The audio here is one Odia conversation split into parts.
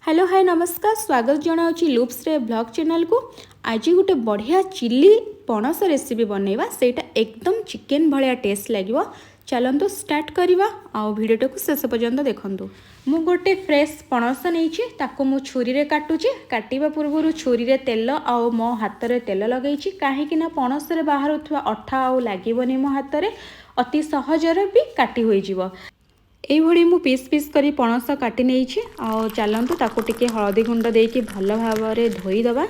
ହ୍ୟାଲୋ, ହାଇ, ନମସ୍କାର। ସ୍ୱାଗତ ଜଣାଉଛି ଲୁପ୍ସରେ ବ୍ଲଗ୍ ଚ୍ୟାନେଲକୁ। ଆଜି ଗୋଟେ ବଢ଼ିଆ ଚିଲି ପଣସ ରେସିପି ବନେଇବା। ସେଇଟା ଏକଦମ ଚିକେନ୍ ଭଳିଆ ଟେଷ୍ଟ ଲାଗିବ। ଚାଲନ୍ତୁ ଷ୍ଟାର୍ଟ କରିବା ଆଉ ଭିଡ଼ିଓଟାକୁ ଶେଷ ପର୍ଯ୍ୟନ୍ତ ଦେଖନ୍ତୁ। ମୁଁ ଗୋଟେ ଫ୍ରେଶ୍ ପଣସ ନେଇଛି, ତାକୁ ମୁଁ ଛୁରୀରେ କାଟୁଛି। କାଟିବା ପୂର୍ବରୁ ଛୁରୀରେ ତେଲ ଆଉ ମୋ ହାତରେ ତେଲ ଲଗେଇଛି, କାହିଁକି ନା ପଣସରେ ବାହାରୁଥିବା ଅଠା ଆଉ ଲାଗିବନି ମୋ ହାତରେ, ଅତି ସହଜରେ ବି କାଟି ହୋଇଯିବ। ଏଇଭଳି ମୁଁ ପିସ୍ ପିସ୍ କରି ପଣସ କାଟି ନେଇଛି। ଆଉ ଚାଲନ୍ତୁ ତାକୁ ଟିକେ ହଳଦୀ ଗୁଣ୍ଡ ଦେଇକି ଭଲ ଭାବରେ ଧୋଇଦେବା।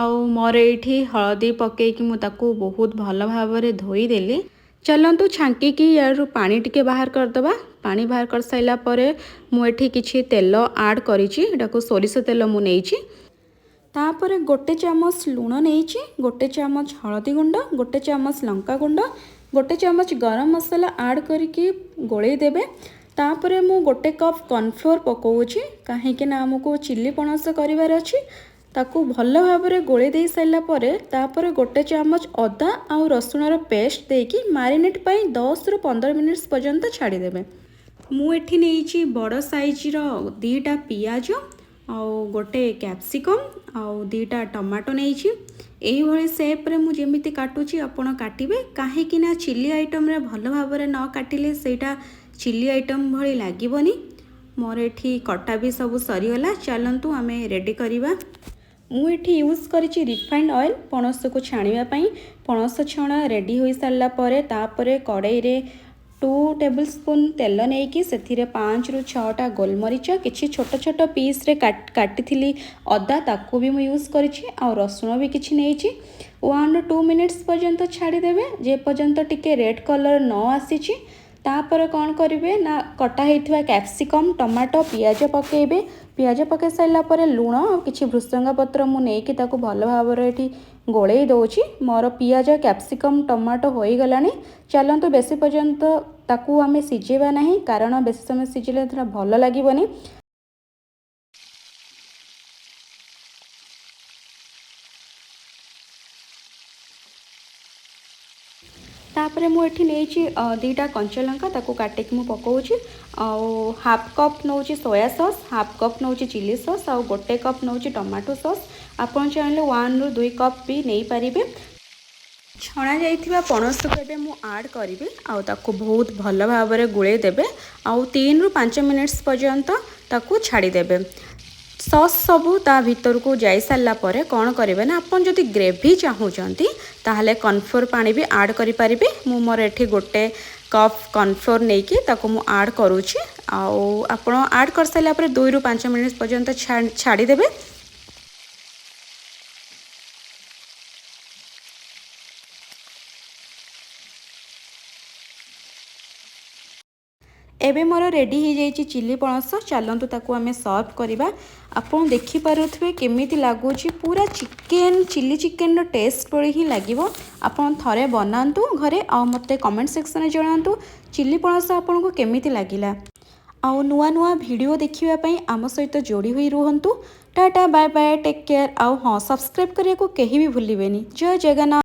ଆଉ ମୋର ଏଇଠି ହଳଦୀ ପକାଇକି ମୁଁ ତାକୁ ବହୁତ ଭଲ ଭାବରେ ଧୋଇଦେଲି। ଚାଲନ୍ତୁ ଛାଙ୍କିକି ୟାରୁ ପାଣି ଟିକେ ବାହାର କରିଦେବା। ପାଣି ବାହାର କରିସାରିଲା ପରେ ମୁଁ ଏଠି କିଛି ତେଲ ଆଡ଼୍ କରିଛି। ଏଟାକୁ ସୋରିଷ ତେଲ ମୁଁ ନେଇଛି। ତାପରେ ଗୋଟେ ଚାମଚ ଲୁଣ ନେଇଛି, ଗୋଟେ ଚାମଚ ହଳଦୀ ଗୁଣ୍ଡ, ଗୋଟେ ଚାମଚ ଲଙ୍କା ଗୁଣ୍ଡ, ଗୋଟେ ଚାମଚ ଗରମ ମସଲା ଆଡ଼୍ କରିକି ଗୋଳେଇ ଦେବେ। ତାପରେ ମୁଁ ଗୋଟେ କପ୍ କର୍ଣ୍ଣଫ୍ଲୋର୍ ପକାଉଛି, କାହିଁକି ନା ଆମକୁ ଚିଲି ପଣସ କରିବାର ଅଛି। ତାକୁ ଭଲ ଭାବରେ ଗୋଳେଇ ଦେଇ ସାରିଲା ପରେ ତାପରେ ଗୋଟେ ଚାମଚ ଅଦା ଆଉ ରସୁଣର ପେଷ୍ଟ ଦେଇକି ମ୍ୟାରିନେଟ୍ ପାଇଁ 10ରୁ 15 ମିନିଟ୍ସ ପର୍ଯ୍ୟନ୍ତ ଛାଡ଼ିଦେବେ। ମୁଁ ଏଠି ନେଇଛି ବଡ଼ ସାଇଜ୍ର 2ଟା ପିଆଜ ଆଉ ଗୋଟେ କ୍ୟାପ୍ସିକମ୍ ଆଉ 2ଟା ଟମାଟୋ ନେଇଛି। ଏଇଭଳି ସେପ୍ରେ ମୁଁ ଯେମିତି କାଟୁଛି, ଆପଣ କାଟିବେ, କାହିଁକି ନା ଚିଲି ଆଇଟମ୍ରେ ଭଲ ଭାବରେ ନ କାଟିଲେ ସେଇଟା ଚିଲି ଆଇଟମ୍ ଭଳି ଲାଗିବନି। ମୋର ଏଠି କଟା ବି ସବୁ ସରିଗଲା। ଚାଲନ୍ତୁ ଆମେ ରେଡ଼ି କରିବା। ମୁଁ ଏଠି ୟୁଜ୍ କରିଛି ରିଫାଇଣ୍ଡ ଅଏଲ୍ ପଣସକୁ ଛାଣିବା ପାଇଁ। ପଣସ ଛଣା ରେଡ଼ି ହୋଇସାରିଲା ପରେ ତାପରେ କଡ଼େଇରେ 2 ଟେବୁଲ୍ ସ୍ପୁନ୍ ତେଲ ନେଇକି ସେଥିରେ 5ରୁ 6ଟା ଗୋଲମରିଚ, କିଛି ଛୋଟ ଛୋଟ ପିସ୍ରେ କାଟିଥିଲି ଅଦା, ତାକୁ ବି ମୁଁ ୟୁଜ୍ କରିଛି ଆଉ ରସୁଣ ବି କିଛି ନେଇଛି। 1ରୁ 2 ମିନିଟ୍ସ ପର୍ଯ୍ୟନ୍ତ ଛାଡ଼ିଦେବେ, ଯେ ପର୍ଯ୍ୟନ୍ତ ଟିକେ ରେଡ଼୍ କଲର୍ ନ ଆସିଛି। ତାପରେ କ'ଣ କରିବେ ନା କଟା ହେଇଥିବା କ୍ୟାପ୍ସିକମ୍, ଟମାଟୋ, ପିଆଜ ପକାଇବେ। ପିଆଜ ପକାଇ ସାରିଲା ପରେ ଲୁଣ ଆଉ କିଛି ଭୃସଙ୍ଗ ପତ୍ର ମୁଁ ନେଇକି ତାକୁ ଭଲ ଭାବରେ ଏଠି ଗୋଳେଇ ଦେଉଛି। ମୋର ପିଆଜ, କ୍ୟାପ୍ସିକମ୍, ଟମାଟୋ ହୋଇଗଲାଣି। ଚାଲନ୍ତୁ, ବେଶୀ ପର୍ଯ୍ୟନ୍ତ ତାକୁ ଆମେ ସିଝେଇବା ନାହିଁ, କାରଣ ବେଶୀ ସମୟ ସିଝିଲେ ସେଟା ଭଲ ଲାଗିବନି। ତାପରେ ମୁଁ ଏଠି ନେଇଛି 2ଟା କଞ୍ଚା ଲଙ୍କା, ତାକୁ କାଟିକି ମୁଁ ପକାଉଛି। ଆଉ ହାଫ୍ କପ୍ ନେଉଛି ସୋୟା ସସ୍, ହାଫ୍ କପ୍ ନେଉଛି ଚିଲି ସସ୍ ଆଉ ଗୋଟେ କପ୍ ନେଉଛି ଟମାଟୋ ସସ୍। ଆପଣ ଚାହିଁଲେ 1ରୁ 2 କପ୍ ବି ନେଇପାରିବେ। ଛଣା ଯାଇଥିବା ପଣସକୁ ଏବେ ମୁଁ ଆଡ଼୍ କରିବି ଆଉ ତାକୁ ବହୁତ ଭଲ ଭାବରେ ଗୋଳେଇ ଦେବେ ଆଉ 3ରୁ 5 ମିନିଟ୍ସ ପର୍ଯ୍ୟନ୍ତ ତାକୁ ଛାଡ଼ିଦେବେ। ସସ୍ ସବୁ ତା ଭିତରକୁ ଯାଇସାରିଲା ପରେ କ'ଣ କରିବେ ନା ଆପଣ ଯଦି ଗ୍ରେଭି ଚାହୁଁଛନ୍ତି, ତାହେଲେ କର୍ଣ୍ଣଫ୍ଲୋର୍ ପାଣି ବି ଆଡ଼୍ କରିପାରିବେ। ମୁଁ ମୋର ଏଠି ଗୋଟେ କପ୍ କର୍ଣ୍ଣଫ୍ଲୋର୍ ନେଇକି ତାକୁ ମୁଁ ଆଡ଼୍ କରୁଛି। ଆଉ ଆପଣ ଆଡ଼୍ କରିସାରିଲା ପରେ 2ରୁ 5 ମିନିଟ୍ ପର୍ଯ୍ୟନ୍ତ ଛାଡ଼ିଦେବେ। ଏବେ ମୋର ରେଡ଼ି ହେଇଯାଇଛି ଚିଲି ପଣସ। ଚାଲନ୍ତୁ ତାକୁ ଆମେ ସର୍ଭ କରିବା। ଆପଣ ଦେଖିପାରୁଥିବେ କେମିତି ଲାଗୁଛି। ପୁରା ଚିକେନ୍, ଚିଲି ଚିକେନ୍ର ଟେଷ୍ଟ ଭଳି ହିଁ ଲାଗିବ। ଆପଣ ଥରେ ବନାନ୍ତୁ ଘରେ ଆଉ ମୋତେ କମେଣ୍ଟ ସେକ୍ସନରେ ଜଣାନ୍ତୁ ଚିଲି ପଣସ ଆପଣଙ୍କୁ କେମିତି ଲାଗିଲା। ଆଉ ନୂଆ ନୂଆ ଭିଡ଼ିଓ ଦେଖିବା ପାଇଁ ଆମ ସହିତ ଯୋଡ଼ି ହୋଇ ରୁହନ୍ତୁ। Tata, bye bye, take care. ଆଉ ହଁ, ସବସ୍କ୍ରାଇବ୍ କରିବାକୁ କେହି ବି ଭୁଲିବେନି। ଜୟ ଜଗନ୍ନାଥ।